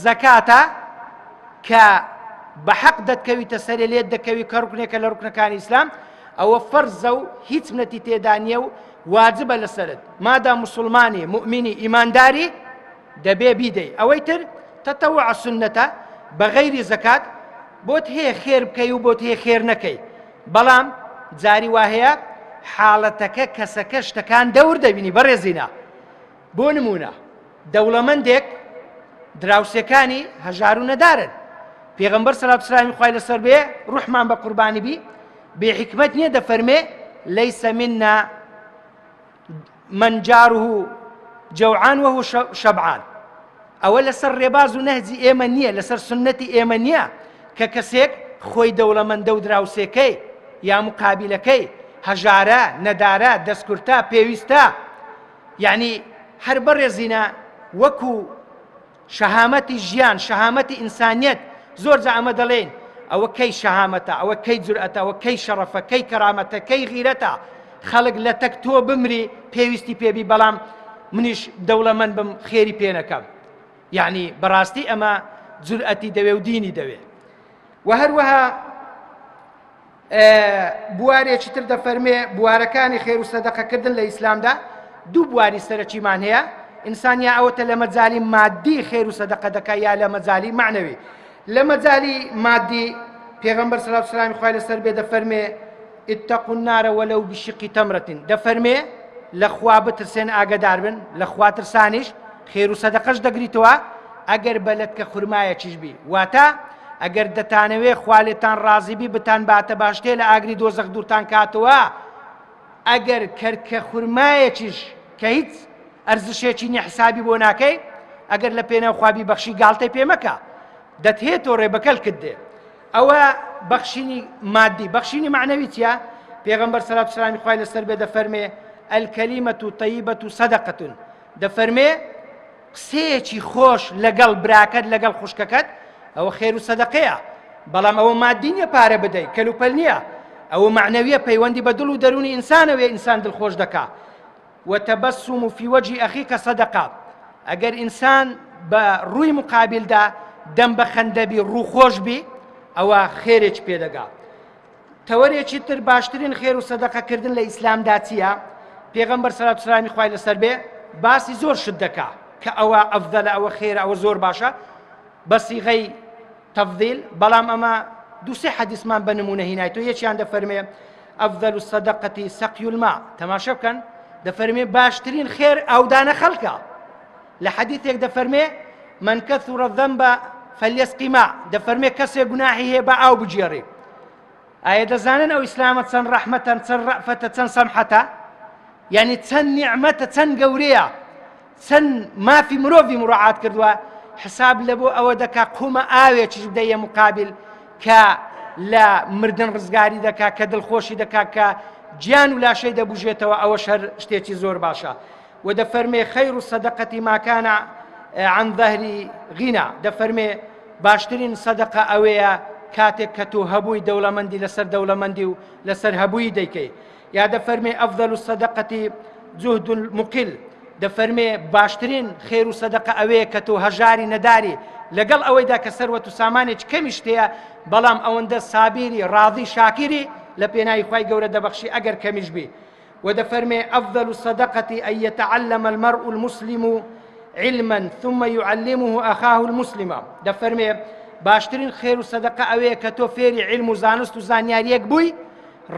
زەکاتە کە بە حەق دەتکەویتە سەرێ لێت دەکەوی کە ڕکنێکە لە ڕکنەکانی ئیسلام. ئەوە فەرزە و هیچ منەتی تێدا نییە و واجبە لەسەرت مادام موسڵمانی موئمینی ئیمانداری دەبێ بیدەی ئەوەی تر تەتەوع سوننەتە بە غەیری زەکات بۆت هەیە خێر بکەی و بۆت هەیە خێر نەکەی بەڵام جاری وا هەیە حاڵەتەکە کەسەکە شتەکان دەور دەبینی بەڕێزینە بۆ نمونە دەوڵەمەندێک دراوسێکانی هەژار و نەدارن پێغەمبەر سەلات سلامی خوای لەسەر بێ ڕوحمان بە قوربانی بی بێ حیکمەت نییە دەفەرمێ لەیسە منا من جاره جوعان وهو شبعان ئەوە لەسەر ڕێباز و نەهجی ئێمە نییە لەسەر سنەتی ئێمە نییە کە کەسێک خۆی دەوڵەمەندە و دراوسێکەی یا مقابلەکەی هەژارە نەدارە دەستکورتە پێویستە یعنی هەر بەڕێزینە وەکو شەهامەتی ژیان، شەهامەتی ئینسانیەت، زۆر جا ئەمە دەڵێین، ئەوە کەی شەهامەتە، ئەوە کەی جورئەتە، ئەوە کەی شەڕەفە، کەی کەرامەتە، کەی غیرەتە، خەڵک لە تەک تۆ بمری پێویستی پێ بی بەڵام منیش دەوڵەمەند بم خێری پێ نەکەم. یعنی بەڕاستی ئەمە جورئەتی دەوێ و دینی دەوێ. و هەروەها بوارێکی تر دەفەرمێ بوارەکانی خێر و سەدەقەکردن لە ئیسلامدا دوو بواری سەرەکیمان هەیە ئینسان یا ئەوەتە لە مەجالی مادی خێر و سەدەقە دەکا یا لە مەجالی معنەوی لە مەجالی مادی پێغەمبەر سەڵات سلامی خوای لەسەر بێ دەفەرمێ اتقوا النار ولو بشق تمرة دەفەرمێ لە خوا بترسێن ئاگدار بن لە خوا ترسانیش خێر و سەدەقەش دەگریتەوە ئەگەر بە لەتکە خورمایەکیش بی واتە ئەگەر دەتانەوێ خوا لێتان ڕازی بی بتان باتە باشتێ لە ئاگری دۆزەخ دوورتان کاتەوە ئەگەر کەرکە خورمایەکیش کە هیچ ئەرزشێکی نیە حسابی بۆ ناکەی ئەگەر لە پێناو خوابی بەخشی گاڵتەی پێ مەکە دەتهێتۆ ڕێ بەکەلکت دێ ئەوە بەخشینی مادی بەخشینی معنەوی چیە پێغەمبەر سەلات سلامی خوای لەسەر بێ دەفەرمێ الکلمة طیبة صدقة دەفەرمێ قسەیەکی خۆش لەگەڵ براکەت لەگەڵ خوشکەکەت ئەوە خێر و سەدەقەیە بەڵام ئەوە مادی نییە پارە بدەیت کەلوپەل نییە ئەوە معنەویە پەیوەندی بە دڵ و دەروونی ئینسانەوەی ئینسان دڵخۆش دەکا وتبسم في وجه أخيك صدقة ئەگەر ئینسان بە ڕووی مقابلدا دەم بە خەندەبی ڕووخۆش بی ئەوە خێرێک پێدەگا تەوەرێکی تر باشترین خێر و سەدەقە کردن لە ئیسلامدا چییە؟ پێغەمبەر سەلات و سەلامی خوای لەسەر بێ باسی زۆر شت دەکا کە ئەوە ئەفدەلە ئەوە خێرە ئەوە زۆر باشە بە سیغەی تەفضیل بەڵام ئەمە دوو سێ حەدیسمان بە نمونە هینای تۆ یەکیان دەفەرمێ أفضل الصدقة سقي الماء تەماشا بکەن دەفەرمێ باشترین خێر ئاودانە خەڵکە لە حەدیثێک دەفەرمێ من كثر الذنب فليسق ماء دەفەرمێ کەسێ گوناحی هەیە با ئاو بگێڕێ ئایا دەزانن ئەو ئیسلامە چەند ڕەحمەتەن چەند ڕەفەتە چەند سەمحەتە یعنی چەند نیعمەتە چەند گەورەیە چەند مافی مرۆڤی مڕعات کردووە حساب لە بۆ ئەوە دەکا قومە ئاوێکیش بدەیە مقابل کە لە مردن ڕزگاری دەکا کە دڵخۆشی دەکا کە گیان و لاشەی دەبژێتەوە ئەوە شەر شتێکی زۆر باشە وە دەفەرمێ خیر الصدقة ما كان عن ظهر غنى دەفەرمێ باشترین سەدەقە ئەوەیە کاتێک کە تۆ هەبووی دەوڵەمەندی لەسەر دەوڵەمەندی و لەسەر هەبووی دەیکەی یا دەفەرمێ أفضل الصدقة جهد المقل دەفەرمێ باشترین خێر و سەدەقە ئەوەیە کە تۆ هەژاری نەداری لەگەڵ ئەوەیدا کە سەروەت و سامانێک کەمیشت هەیە بەڵام ئەوەندە سابیری ڕاضی شاکری لە پێناوی خوای گەورە دەبەخشی ئەگەر کەمیش بی وە دەفەرمێ، افضل الصدقة ان يتعلم المرء المسلم علما ثم يعلمه اخاه المسلم، دەفەرمێ، باشترین خێر و سەدەقە ئەوەیە کە تۆ فێری عیلم و زانست و زانیاریەک بووی،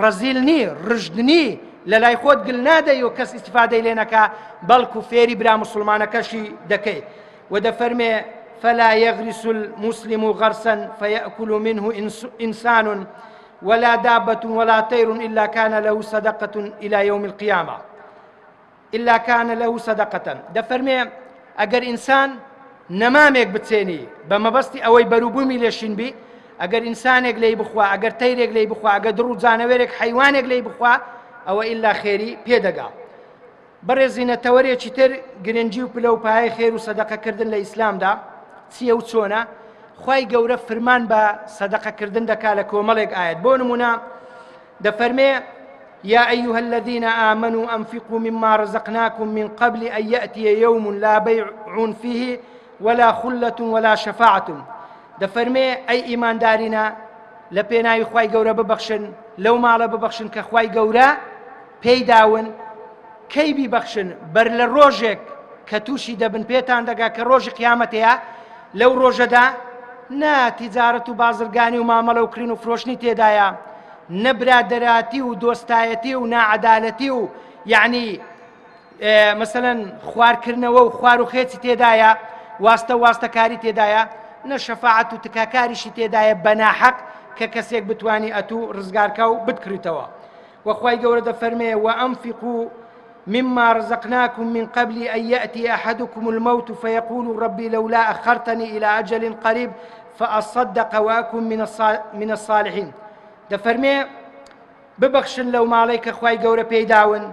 ڕەزیل نی، ڕژد نی، لەلای خۆت گل نادەی و کەس ئیستفادەی لێ نەکا، بەڵکو فێری برا موسڵمانەکەشی دەکەی. وە دەفەرمێ، فلا يغرس المسلم غرسا فيأكل منه انسان ولا دابة ولا طير إلا كان له صدقة إلى يوم القيامة إلا كان له صدقة دەفەرمێ ئەگەر ئینسان نەمامێک بچێنی بە مەبەستی ئەوەی بەروبوومی لێشین بی ئەگەر ئینسانێک لی بخوا ئەگەر تەیرێک لی بخوا ئەگەر دڕ و جانەوەرێک حیوانێک لی بخوا ئەوە ئللا خێری پێدەگا بەڕێزینە تەوەرێکی تر گرنگی و پلە و پایەی خێر و سەدەقە کردن لە ئیسلامدا چییە و چۆنە؟ خوای گەورە فرمان بە سەدەقە کردن دەکا لە کۆمەڵێک ئایەت بۆ نمونە دەفەرمێ يا أيها الذين آمنوا أنفقوا مما رزقناكم من قبل أن يأتي يوم لا بيع فيه ولا خلة ولا شفاعة دەفەرمێ ئەی ئیماندارینە. لە پێناوی خوای گەورە ببەخشن، لەو ماڵە ببەخشن کە خوای گەورە پێی داون، کەی بیبەخشن؟ بەر لە ڕۆژێک کە تووشی دەبن پێتان دەگا کە ڕۆژی قیامەتەیە، لەو ڕۆژەدا نە تیجارەت و بازرگانی و مامەڵە و کڕین و فرۆشتنی تێدایە، نە برادەراتی و دۆستایەتی و ناعەدالەتی و یعنی مەسەلەن خوارکردنەوە و خوار و خێچی تێدایە، واستە و واستەکاری تێدایە، نە شەفاعەت و تکاکاریشی تێدایە بە ناحەق کە کەسێک بتوانی ئەتوو ڕزگارکا و بتکڕیتەوە. وە خوای گەورە دەفەرمێ وأنفقوا مما رزقناكم من قبل أن يأتي أحدكم الموت فيقول ربي لولا أخرتني إلى أجل قريب فأصدق وأكن من الصالحين. دەفەرمێ ببەخشن لەو ماڵەی کە خوای گەورە پێی داون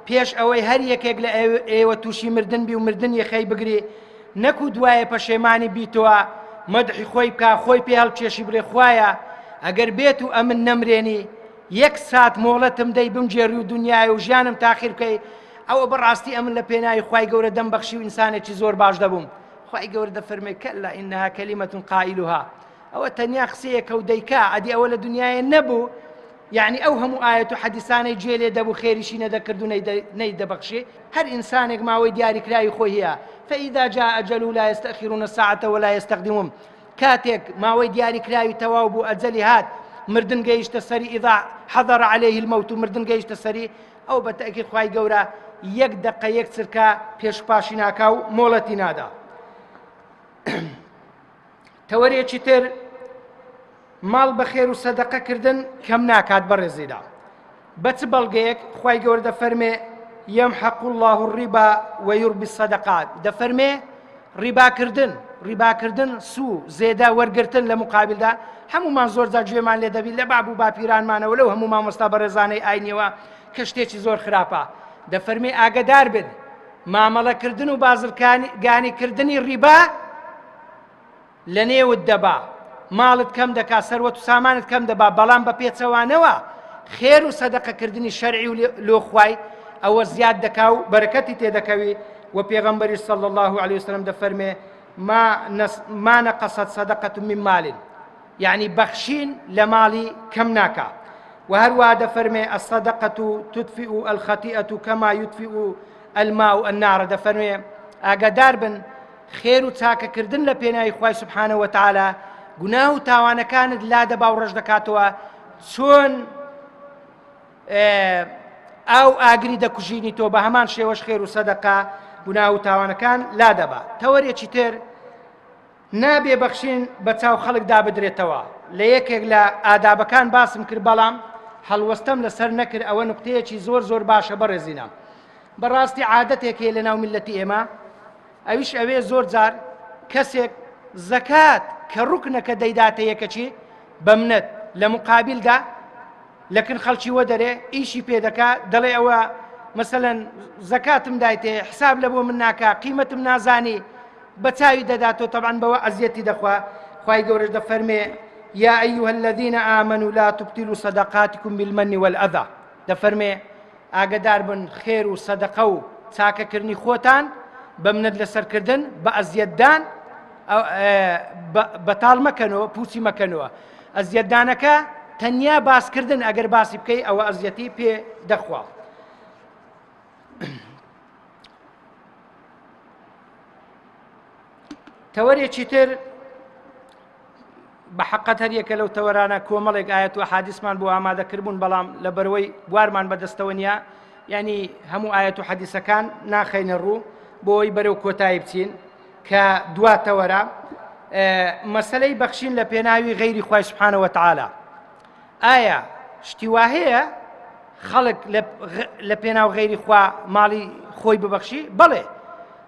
پێش ئەوەی هەر یەکێک لە ئێوە تووشی مردن بی و مردن یەخەی بگری نەکو دوایە پەشێمانی بیتەوە مەدحی خۆی بکا خۆی پێ هەڵکێشی بڵێ خوایە ئەگەر بێت و ئەمن نەمرێنی یەک سات مۆڵەتم دەی بمگێڕی و دنیای و ژیانم تاخیر بکەی ئەوە بەڕاستی ئەمن لە پێناوی خوای گەورە دەم بەخشی و ئینسانێکی زۆر باش دەبووم خوای گەورە دەفەرمێ كلا إنها كلمة قائلها ئەوە تەنیا قسەیەکە و دەیکا ئەدی ئەوە لە دنیاە نەبوو یعنی ئەو هەموو ئاەت و حەدیسانەی گوێ لێ دەبوو خێریشی نەدەکرد و نەیدەبەخشی هەر ئینسانێک ماوەی دیاریکراوی خۆی هەیە فإذا جاء أجله لا يستأخرون ساعة ولا يستقدمون کاتێک ماوەی دیاریکراوی تەواو بوو ئەجەلی هات مردن گەیشتە سەری إذا حضر عليه الموت و مردن گەیشتە سەری ئەو بە تەئکید خوای گەورە یەک دقە یەک چرکە پێش پاشی ناکا و مۆڵەتی نادا. تەوەرێکی تر ماڵ بە خێر و سەدەقە کردن کەم ناکات بەڕێزیدا بە چ بەڵگەیەک خوای گەورە دەفەرمێ يمحق الله الربا ويربي الصدقات دەفەرمێ ڕیباکردن ڕیباکردن سوو زێدە وەرگرتن لە مقابلدا هەمومان زۆر جار گوێمان لێ دەبی لە باب و باپیرانمانەوە لەو هەموو مامۆستا بەڕێزانەی ئاینیەوە کە شتێکی زۆر خراپە دەفەرمێ ئاگدار بن مامەڵەکردن و بازرگانیکردنی ڕیبا لەنێوت دەبا، ماڵت کەم دەکا، سەروەت و سامانت کەم دەبا، بەڵام بە پێچەوانەوە خێر و سەدەقەکردنی شەرعی و لۆ خوای ئەوە زیاد دەکا و بەرەکەتی تێدەکەوی و پێغەمبەریش صلی اللە علیه وسلم دەفەرمێ ما نس ما نقصت صدقة من مال یعنی بەخشین لە ماڵی کەم ناکا و هەروە دەفەرمێ الصدقة تطفئ الخطیئة كما يطفئ الماء النار دەفەرمێ ئاگادار بن خێر و چاکەکردن لە پێناوی خوای سبحانە وتعالی گوناه و تاوانەکانت لادەبا و ڕەش دەکاتەوە چۆن ئاو ئاگری دەکوژینی تۆ بە هەمان شێوەش خێر و سەدەقا گوناه و تاوانەکان لادەبا تەوەرێکی تر نابێ بەخشین بە چاو خەڵکدا بدرێتەوە لە یەکێک لە ئادابەکان باسم کرد بەڵام هەڵوەستەم لەسەر نەکرد ئەوە نقطەیەکی زۆر زۆر باشە بەڕێزینە بەڕاستی عادەتێک هەیە لە ناو میللەتی ئێمە ئەویش ئەوێ زۆر جار کەسێک زەکات کە ڕوکنەکە دەیداتە یەکەچی بەمنەت لە مقابلدا لەکن خەڵکی وەدەرێ ئیشی پێ دەکا دەڵێ ئەوە مەسەلەن زەکاتم دایتێ حساب لە بۆ من ناکا قیمەتم نازانی بە چاوی دەداتەوە تەبعەن بەوە ئەزیەتی دەخوا خوای گەورەش دەفەرمێ يا أيها الذين آمنوا لا تبطلوا صدقاتكم بالمن والأذى دەفەرمێ ئاگەدار بن خێر و سەدەقە و چاکەکردنی خۆتان بە منەت لەسەرکردن بە ئەزیەتدان بەتاڵ مەکەنەوە پوچی مەکەنەوە ئەزیەتدانەکە تەنیا باسکردن ئەگەر باسی بکەی ئەوە ئەزیەتی پێ دەخوا. تەوەرێکی تر بە حەقەت هەر یەکە لەو تەوەرانە کۆمەڵێک ئاەت و حادیسمان بۆ ئامادە کردبوون بەڵام لە بەرەوەی بوارمان بەدەستەوە نییە ینی هەموو ئاەت و حەدیسەکان ناخەینە ڕوو بۆی بەرەو کۆتایی بچین کە دوا تەوەرە مەسلەی بەخشین لە پێناوی غەیری خوای سبحانە وتعالی ئایا شتی وا هەیە خەڵک لە پێناو غەیری خوا ماڵی خۆی ببەخشی بەڵێ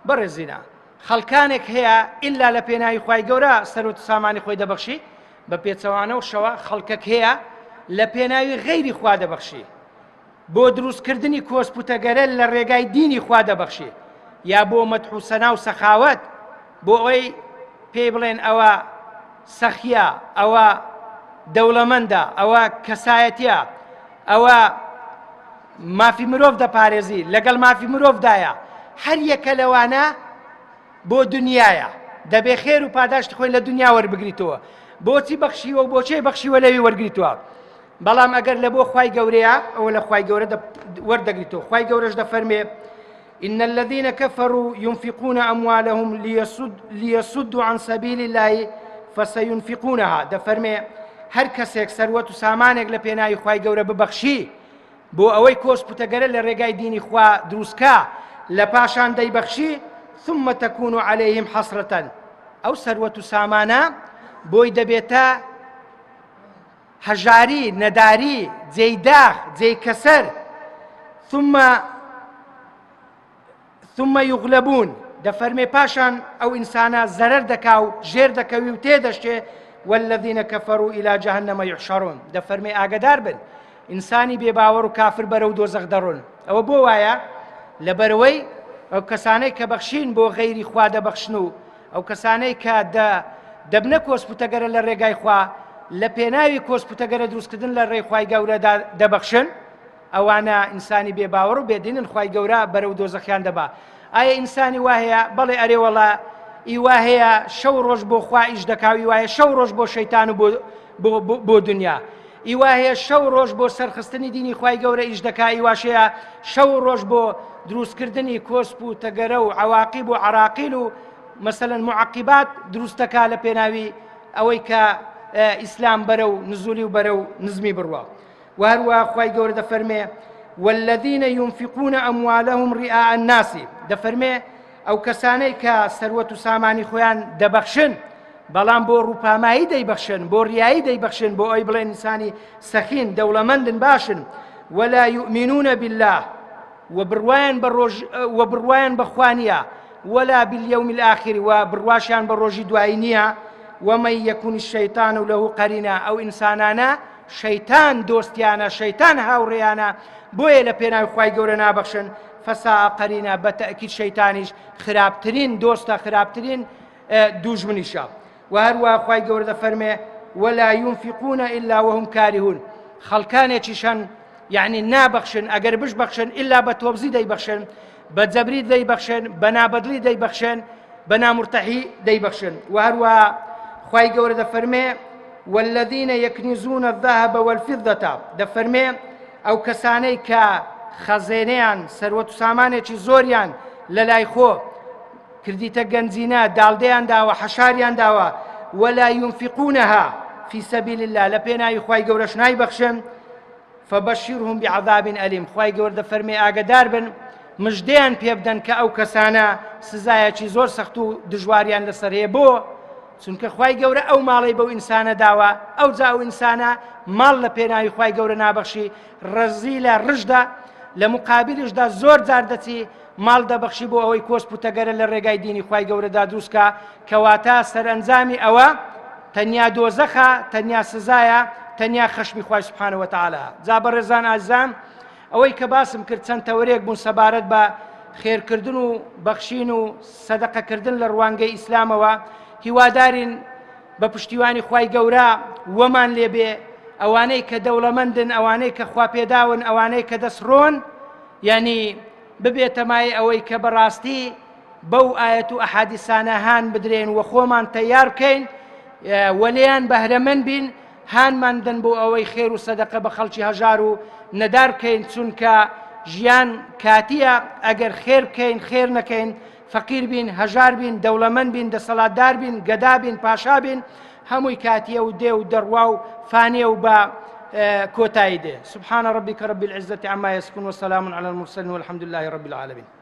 بەڕێزینا خەڵکانێک هەیە ئللا لە پێناوی خوای گەورە سەرۆت سامانی خۆی دەبەخشی بە پێچەوانە و شەوە خەڵکەک هەیە لە پێناوی غەیری خوا دەبەخشی بۆ دروستکردنی کۆسپ و تەگەرە لە ڕێگای دینی خوا دەبەخشێ یا بۆ مەدح و سەنا و سەخاوەت بۆ ئەوەی پێی بڵێن ئەوە سەخیە ئەوە دەوڵەمەندە ئەوە کەسایەتیە ئەوە مافی مرۆڤ دەپارێزی لەگەڵ مافی مرۆڤدایە هەر یەکە لەوانە بۆ دنیایە دەبێ خێر و پاداشتی خۆی لە دنیا وەربگریتەوە. بۆچی بەخشیوە و بۆچێ بەخشیوە لەوی وەرگریتوە بەڵام ئەگەر لە بۆ خوای گەورەیە ئەوە لە خوای گەورە وەردەگریتەوە خوای گەورەش دەفەرمێ إن الذين كفروا ينفقون أموالهم ليسد ليسدوا عن سبيل الله فسينفقونها دەفەرمێ هەر کەسێک سەروەت و سامانێک لە پێناوی خوای گەورە ببەخشی بۆ ئەوەی کۆسپ و تەگەرە لە ڕێگای دینی خوا دروستکا لە پاشان دەیبەخشی ثم تكون عليهم حسرة ئەو سەروەت و سامانە بۆی دەبێتە هەژاری، نەداری، جێی داخ، جێی کەسەر، ثم ثم یغلبون، دەفەرمێ پاشان ئەو ئینسانە زەرەر دەکا و ژێر دەکەوی و تێدەشێ، والذین کفروا الی جهنم یحشرون، دەفەرمێ ئاگەدار بن ئینسانی بێباوەڕ و کافر بەرەو دۆزەخ دەڕۆن. ئەوە بۆ وایە؟ لەبەرئەوەی ئەو کەسانەی کە بەخشین بۆ غەیری خوا دەبەخشن و ئەو کەسانەی کە دە دەبنە کۆسپ و تەگەرە لە ڕێگای خوا لە پێناوی کۆسپ و تەگەرە دروستکردن لە ڕێی خوای گەورەدا دەبەخشن ئەوانە ئینسانی بێ باوەڕ و بێدینن خوای گەورە بەرەو دۆزەخیان دەبا ئایا ئینسانی وا هەیە بەڵێ ئەرێ وەڵا ئی وا هەیە شەو ڕۆژ بۆ خوا ئیش دەکا و ئی وایە شەو ڕۆژ بۆ شەیتان و بۆ بۆ بۆ دنیا ئی وا هەیە شەو ڕۆژ بۆ سەرخستنی دینی خوای گەورە ئیش دەکا ئی واش هەیە شەو ڕۆژ بۆ دروستکردنی کۆسپ و تەگەرە و عەواقیب و عەراقیل و مەسەلەن معقیبات دروست دەکا لە پێناوی ئەوەی کە ئیسلام بەرەو نزولی و بەرەو نزمی بڕوا و هەروە خوای گەورە دەفەرمێ والذین ينفقون أموالهم رئاء الناس دەفەرمێ ئەو کەسانەی کە سەروەت و سامانی خۆیان دەبەخشن بەڵام بۆ ڕووپامایی دەیبەخشن بۆ ڕیایی دەیبەخشن بۆ ئەوی بڵێن ئینسانی سەخین دەوڵەمەندن باشن ولا يؤمنون بالله و بڕوایان بە ڕۆژ و بڕوایان بە خوا نییە ولا باليوم الآخر و بڕواشیان بە ڕۆژی دوایی نییە ومن يكون الشيطان له قرينا ئەو ئینسانانە شەیتان دۆستیانە شەیتان هاوڕێیانە بۆیە لە پێناوی خوای گەورە نابەخشن فساء قرینا بە تەئکید شەیتانیش خراپترین دۆستە خراپترین دوژمنیشە و هەروە خوای گەورە دەفەرمێ ولا ينفقون إلا وهم كارهون خەڵکانێکیش هەن یعنی نابەخشن ئەگەر بشبەخشن ئللا بە تۆبزی دەیبەخشن بە جەبری دەیبەخشن بە نابەدڵی دەیبەخشن بە نامرتەحی دەیبەخشن و هەروە خوای گەورە دەفەرمێ والذین يكنزون الذهب والفضة دەفەرمێ ئەو کەسانەی کە خەزێنەیان سەروەت و سامانێکی زۆریان لە لای خۆ کردیتە گەنجینە داڵدەیان داوە حەشاریان داوە ولا ينفقونها في سبيل الله لە پێناوی خوای گەورەش نایبەخشن فبشرهم بعذاب أليم خوای گەورە دەفەرمێ ئاگدار بن مژدەیان پێبدەن کە ئەو کەسانە سزایەکی زۆر سەخت و دژواریان لەسەر هەیە بۆ چونکە خوای گەورە ئەو ماڵەی بەو ئینسانە داوە ئەوجا ئەو ئینسانە ماڵ لە پێناوی خوای گەورە نابەخشی ڕەزی لە ڕژدە لە مقابلشدا زۆر جار دەچی ماڵ دەبەخشی بۆ ئەوەی کۆسپ و تەگەرە لە ڕێگای دینی خوای گەورەدا دروستکە کەواتە سەرئەنجامی ئەوە تەنیا دۆزەخە تەنیا سزایە تەنیا خەشمی خوای سبحانە وتعالی جا بەڕێزان ئازیزان ئەوەی کە باسم کرد چەند تەوەرێک بوون سەبارەت بە خێرکردن و بەخشین و سەدەقەکردن لە ڕوانگەی ئیسلامەوە هیوادارین بە پشتیوانی خوای گەورە وەمان لێبێ ئەوانەی کە دەوڵەمەندن ئەوانەی کە خوا پێداون ئەوانەی کە دەستڕۆن یعنی ببێتە مایەی ئەوەی کە بەڕاستی بەو ئایەت و ئەحادیسانە هان بدرێن و خۆمان تەیار بکەین و لێیان بەهرەمەند بین هانمان بدەن بۆ ئەوەی خێر و سەدەقە بە خەڵکی هەژار و نەدار بکەین چونکە ژیان کاتیە ئەگەر خێر بکەین خێر نەکەین فەقیر بین هەژار بین دەوڵەمەند بین دەسەڵاتدار بین گەدا بین پاشا بین هەمووی کاتیە و دێ و دەڕوا و فانیە و بە کۆتایی دێ سبحان ربك رب العزة عما يصفون وسلام على المرسلين والحمد لله رب العالمين.